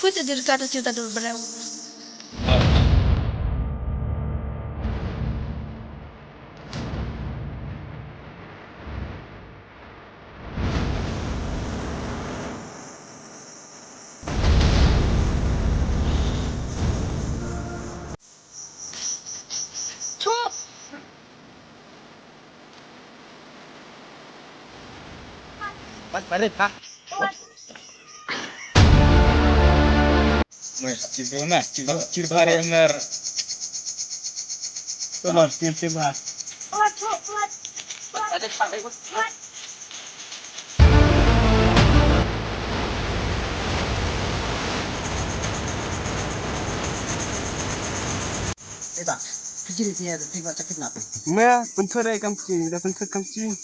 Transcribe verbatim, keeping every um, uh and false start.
Kuit ïa ka rta ka siu ta dur breu. Chup. Pat parit ha. Mer, ciba mer, ciba, ciba mer. Come on, ciba, ciba. Eba, kidnap, kidnap. Mer, pynthut ïa kam kidnap, da pynthut kam kidnap.